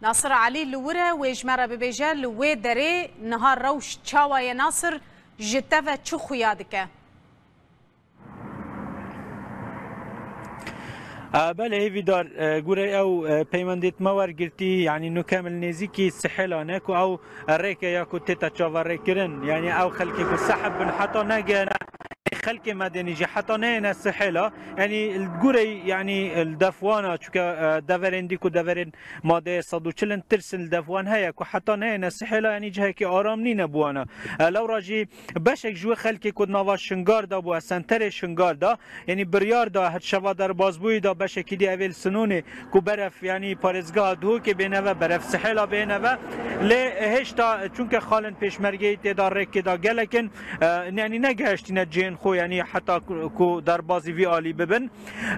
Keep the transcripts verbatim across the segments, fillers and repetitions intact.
Nasir Elî li wir e, wê ji me re bibêje, li wê derê niha rewş çawa ye? Nasir, ji te ve çi xuya dike? A, belê, hêvîdar, e, gurê ew, e, peywendêt me wergirtî, yanî nuke min nêzîkî Sihêla ne ku ew rêke ya ku tête çaverêkirin, yanî ew xelkê ku sehib bin heta negihene, xelkê Medênî jî heta neyêne Sihêla, yanî li gurê, yanî li defwana, çunke, e, deverên dî ku deverên madeyê sed û çil in, tirsin li defwan heye ku heta neyêne Sihêla, yanî cihekî aram nîne bi wana. E, lewra jî beşek ji wê xelkê ku di nava Şingar de bû, senterê Şingar de, yanî biryar da her şeva derbazbûyî da beşekî dî evê li Sinûnê ku berev, yanî parêzgeha Duhokê bêne ve, berev Sihêla bêne ve. Lê hêşta, çunke xalên pêşmergeyî tê de, rêkê de gelek in, e, yanî negehiştîne cihên xwe, yanî heta ku, ku derbazî vî alî bibin.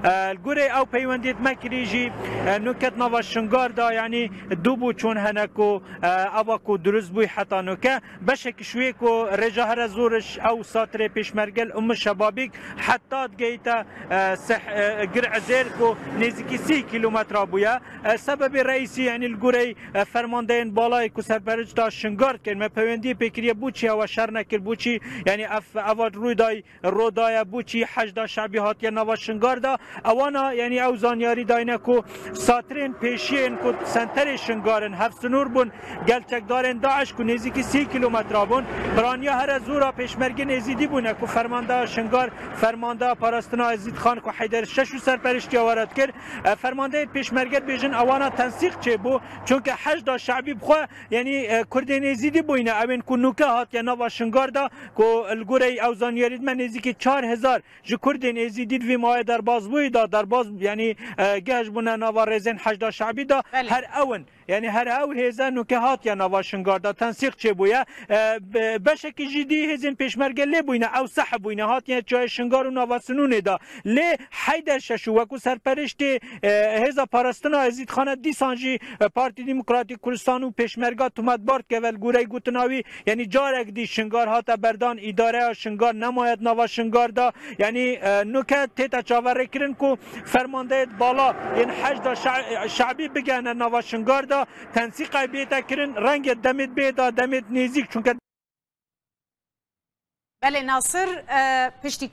E, li gorî ew peywendiyê me kirî jî, e, nuke di nava Şingar de, yanî dû bû çûn hene ku, e, eva ku dirust bûy heta nuke. Beşek ji wê ku rêja here zor ji ew satirê pêşmerge li Umm Şebabîk heta digehîte, e, Seh-, e, Gir Ezêr ku nêzîkî sî kîlometre bûye. E, sebebê reîsî, yanî li gorî, e, fermandeyên balayê ku serperişta Şingar dikin, me peywendiyê pê kiriye, bo çi hewa şer nekir, bo çi, yanî ev, eva rûdayî, ro daye, bo çi heşda şebî hatiye nava Şingar de. Ewana, yanî ew zanyarî dayne ku satirên pêşiyên ku senterê Şingar in, hevsinûr bûn, gel çekdarên DAIŞ ku nêzîkî sî kîlometre bûn, piraniya here zora pêşmergên Êzîdî bûne ku fermandeya Şingar, fermandeya parastina Êzîd Xan ku Heyder Şeşû serperiştiya were dikir. E, fermandeyê pêşmerge dibêjin ewana tensîq çêbû, çunke heşda şebî bi xwe, yanî, e, Kurdên Êzîdî bûyne, ewên ku nûke hatiye nava Şingar de, ku li gorî ew zanyarî dime nêzîkî çar hezar ji Kurdên Êzîdî di vî mawê derbazbûyî de, derbaz, yanî, e, gihişt bûne nava rêzên heşda şebî de, Belê. Her ew in. Yanî her ew hêze nûke hatiye nava Şingar de, tensîq çêbûye. E, be-, beşekî jî dî hêzên pêşmerge lê bûyne, ew sehib bûyne, hatiye çiyayê Şingar û nava Sinûnê de. Lê Heyder Şeşû wekû serperiştê, e, hêza parastina Êzîd Xan e, dîsan jî, e, Partî Demokratîk Kurdistan û pêşmerga tometbar dike ve li gorî gotina wî, yanî carek dî Şingar hate berdan, îdareya Şingar nemaye di nava Şingar de. Yanî, e, nuke tête çaverêkirin ku fermandeyê bala yên heşda şe-, şebî bigehne nava Şingar de, tensîqay bête kirin, rengê demê bê de, demê nêzîk, çunke Belê Nasir, e, piştî